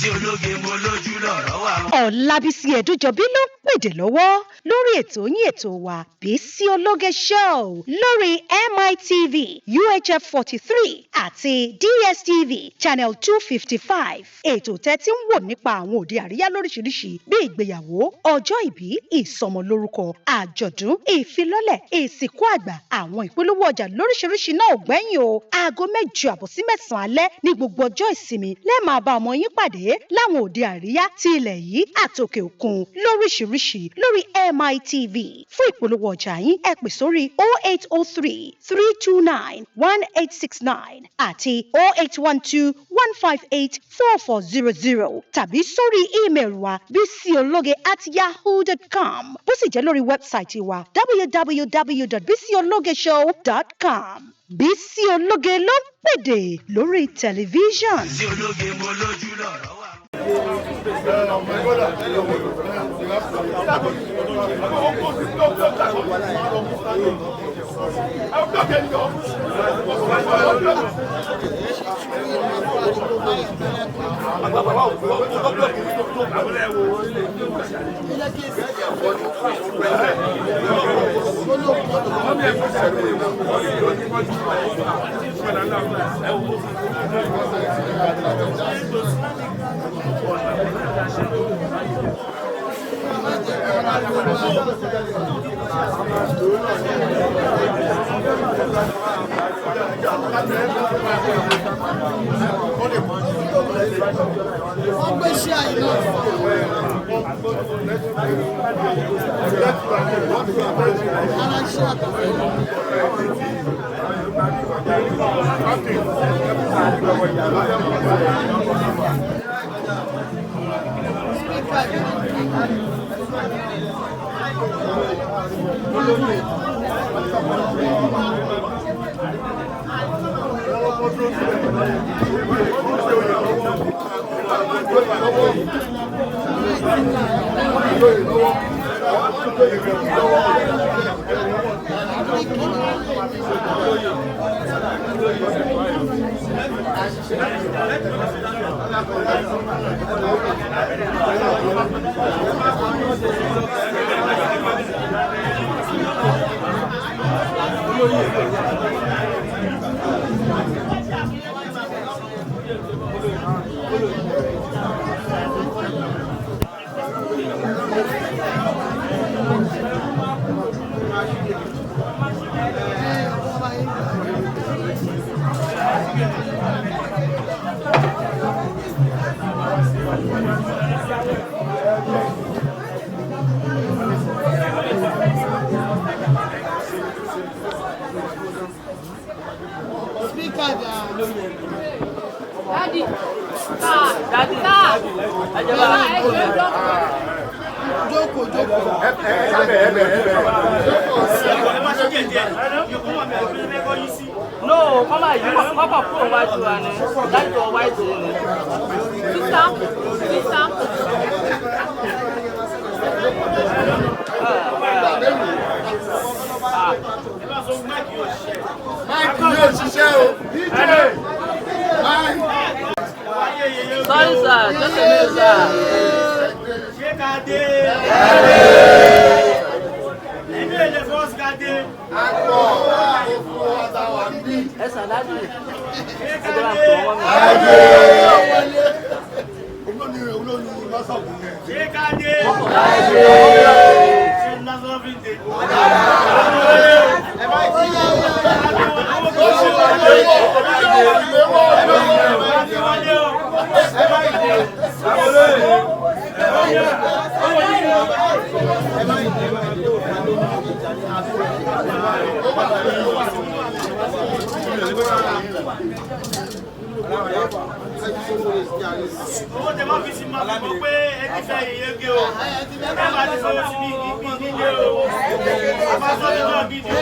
Bísí Ológe mo lójú lọ̀rọ̀ wà. Ọlábísí Ẹ̀dújọbí ló ń pèdè lọ́wọ́ lórí ètò yín, ètò wa, Bísí Ológe Show, lórí MITV UHF 43 àti DSTV channel 255. Ètò tẹ́tí ń wò nípa àwọn òde àríyá lóríṣiríṣi bíi ìgbéyàwó, ọjọ́ ìbí, ìsọmọlórúkọ, àjọ̀dún, ìfilọ́lẹ̀, ìsìnkú àgbà, àwọn ìpolówó ọjà lóríṣiríṣi náà ò gbẹ́yìn o. Aago 8:30 sí 9 alẹ́ ní gbogbo ọjọ́ ìsinmi lẹ́ẹ̀ máa bá ọmọ yín pàdé láwọn òde àríyá ti ilẹ̀ yìí àtòkè òkun lóríṣiríṣi lórí MITV. Fún ìpolówó ọjà yín, ẹ pè sórí 0803 329 1869 àti 0812 158 4400 tàbí sórí email wa bisiologe@yahoo.com, bó sì jẹ́ lórí website wa www.bisiologeshow.com. Bísí Ológe ló ń pèdè lórí tẹlifíṣàn. Bísí Ológe mo lójú lọ̀rọ̀ wà. Wọ́n gbé ṣé àyè náà. Ara ṣé àtàwọn. Speaker dà. Daddy. Ah, daddy. Ah, ẹ jẹ́ dọ́kítà. Jókòó, jókòó. No, kọ́ máa yí kọ́kọ́ kúrò wájú wa ni láti wọ wájú ni. Sísá, sísá. Máìkì yóò ṣiṣẹ́ o. Máìkì. Sorry sir, just a minute sir. Ṣé ká dé? Ẹni èlé fọ́ọ̀sì ká dé. Àgbọ̀ òfò àtàwà ń bí. Ẹ sàn dájú. Ṣé Ẹ ká jẹ́ bá dé? pè wọ́n mi. Olóni olóni lọ́sọ̀gùn yẹn. Ṣé ká dé? Ṣé lásán fi ń dé? Wọlé o. Owó tẹ bá fi sí máa fi mọ̀ pé ẹ ti fẹ́ yeye gé o. Ẹ bá ti fọwọ́ sí ní ibi nílé o. A máa sọ nínú ọ̀gídì o.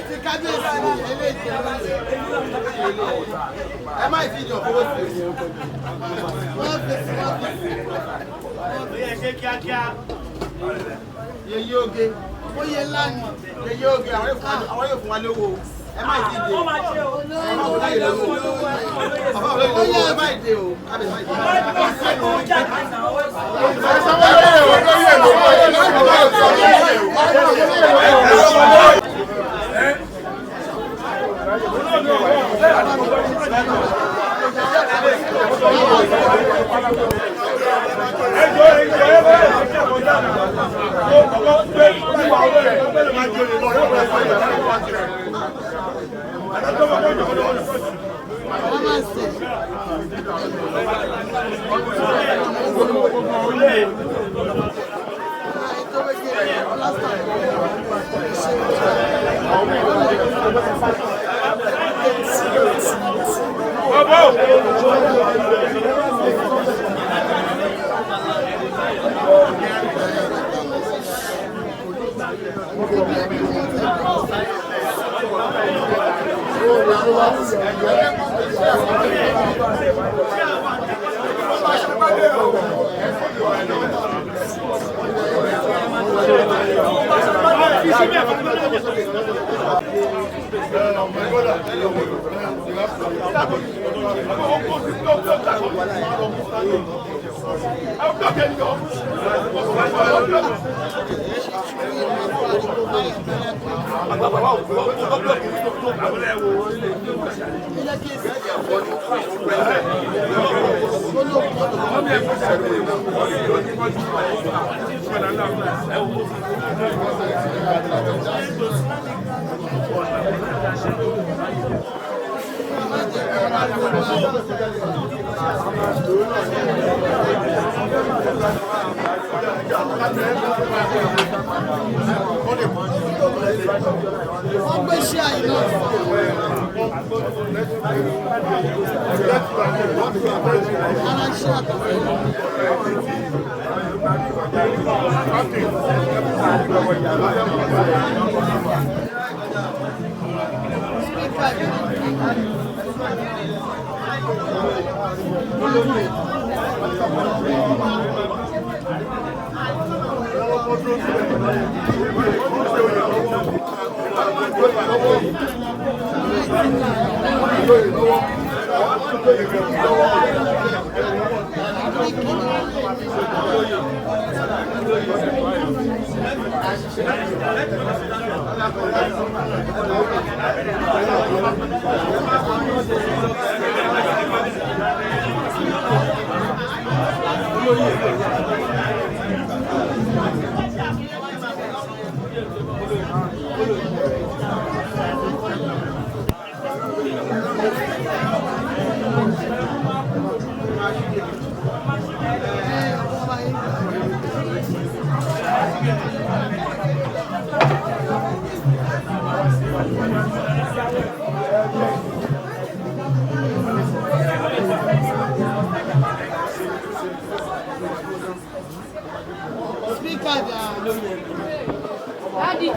Ti kábíyèsí ni eléyìí. Ẹ má ì tí ì jọ fowó sí i. Wọ́n fi sí, wọ́n fi sí. Ó yẹ ṣe kíákíá. Yeye oge. Oyè ńlá ni. Yeye oge àwọn yóò fún wa lówó. Ẹ má ti dé. Wọ́n máa ṣe o. Bàbá olóyè lówó. Bàbá olóyè lówó. Ẹ má dé o. Kábíyèsí má dé. Wọ́n máa sẹ̀. Wọ́n gbé ṣé àyè náà. Ara ṣé àtàwọn. Speaker dà. Daddy.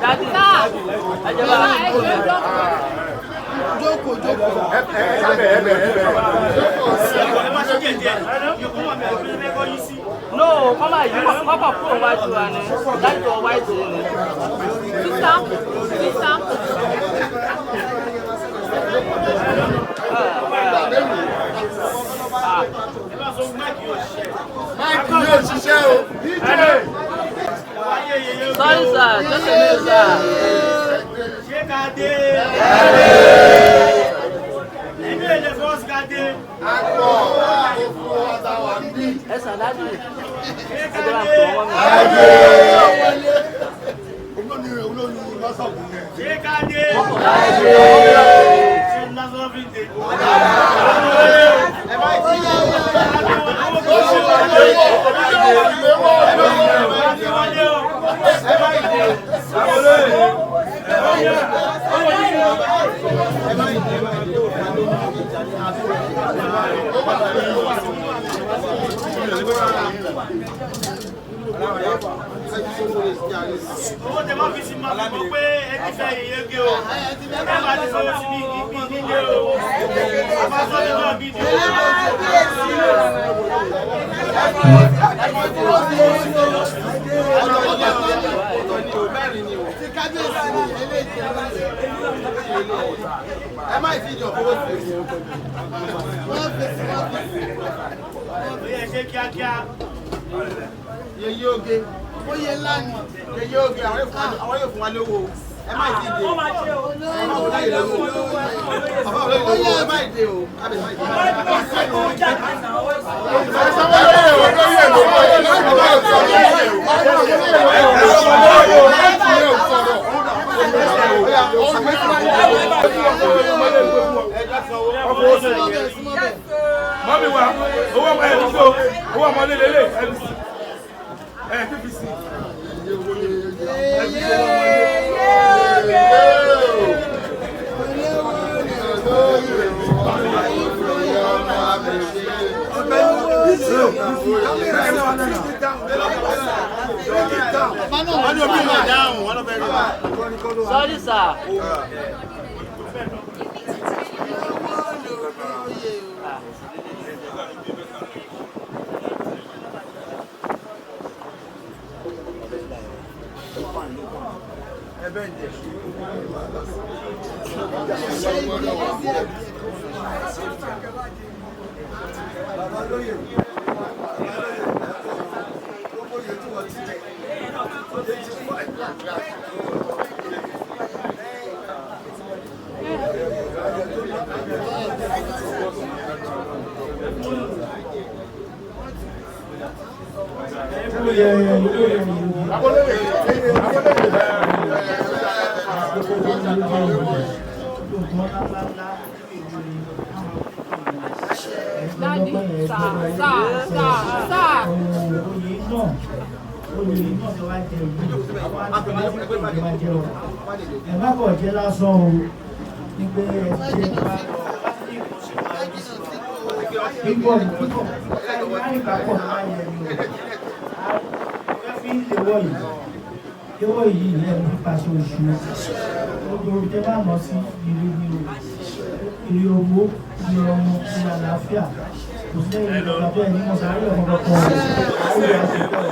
Daddy. Bàbá ẹ jọ̀ọ́ jókòó. Jókòó jókòó. Ẹ má ṣe díẹ̀ díẹ̀. Yòókù wà mí àbí ẹ kọ́ yín sí. No, kọ́ máa yí kọ́kọ́ kúrò wájú wa ni. Daddy tó wọ white ni. Sísá. Sísá. Ẹ bá sọ máìkì yóò ṣiṣẹ́. Máìkì yóò ṣiṣẹ́ o. Wáyé yeye oge Sorry o. sir, just a minute sir. Ṣé ká dé? Ẹbí èlé fọ́ọ̀sì ká dé. Àpọ̀ òfin wa táwa ń bí. Ẹ sà daddy. Ṣé Ẹ ká jẹ́ bá dé? pè wọ́n mi. Ṣé ká dé? Ṣé lásán fi dé? Wọlé o. Owó tẹ bá fi sí máa fi mọ̀ pé ẹ nífẹ̀ẹ́ yeye oge o. Ẹ máa ti sanwó sí mi ibi nílé o. A máa sọ nínú ọ̀gídì o. Kábíyèsí ni eléyìí Ẹ má fi ìjọ fowó sí i. wọ́n fèsì wọ́n fèsì. Ó yẹ ṣe kíákíá. Yèyé oge. Oyè ńlá ni. Yèyé oge àwọn yóò fún wa lówó. Ẹ má ti dé. Wọ́n máa ṣe o. Bàbá olóyè lówó. Bàbá olóyè lówó. Ẹ má dé o. Kábíyèsí má dé. Súnmọ́ bẹ̀ súnmọ́ bẹ̀. Mọ́mí wa, owó ọmọ ẹ̀ lóko, owó ọmọ lé lélẹ̀, LBC. Ẹ PPC. Wọ́n ní omi ìmọ̀ dáhùn, wọ́n lọ fẹ́ rí wa. Sorry sir. Daddy, sir, sir, sir, sir. Oyè náà oyè náà ni wàá jẹ yìí àwọn àti wàá jẹ o. Ẹ má kọ̀ jẹ́ lásán o ní pé ẹ ṣe wá pípọ̀ pípọ̀ láìka pọ̀ máa yẹ ni o. Ẹ fi ń léwọ́ yìí léwọ́ yìí lẹ́nu pípaṣẹ oṣù gbogbo orí tẹ́ bá mọ̀ sí ìlú ní o, ìrì owó, ìrì ọmọ, ìrì àlàáfíà. Kò sí ẹ̀yìn ìjọba bẹ́ẹ̀ ní mọ̀sáré ọmọ kankan o. Àwọn ìyá ti bọ̀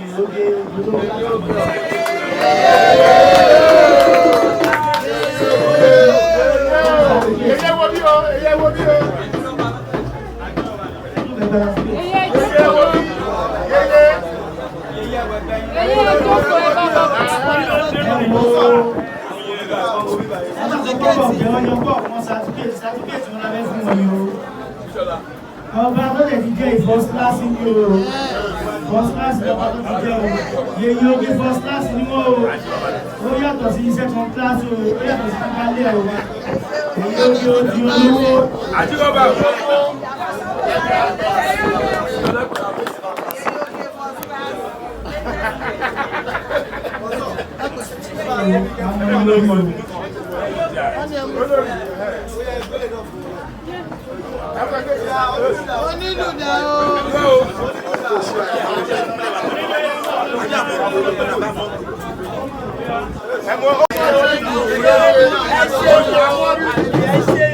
ìlóge olóògbé. Eyé wo bí o, eyé wo bí o. Eyé ìjókòó. Yéyé. Eyé ìjókòó ẹ bá bàbá. Ọba tó lè ti jẹ́ first class ní o, first class lọ́ba tó ti jẹ́ o, yèyí oge first class ní wọ́n o, ó yàtọ̀ sí second class o, ó yàtọ̀ sí kálẹ̀ o, yèyí oge ó di olówó. Àjíkọ́bà. Àwọn olórí o. Onílù dà o. Ẹ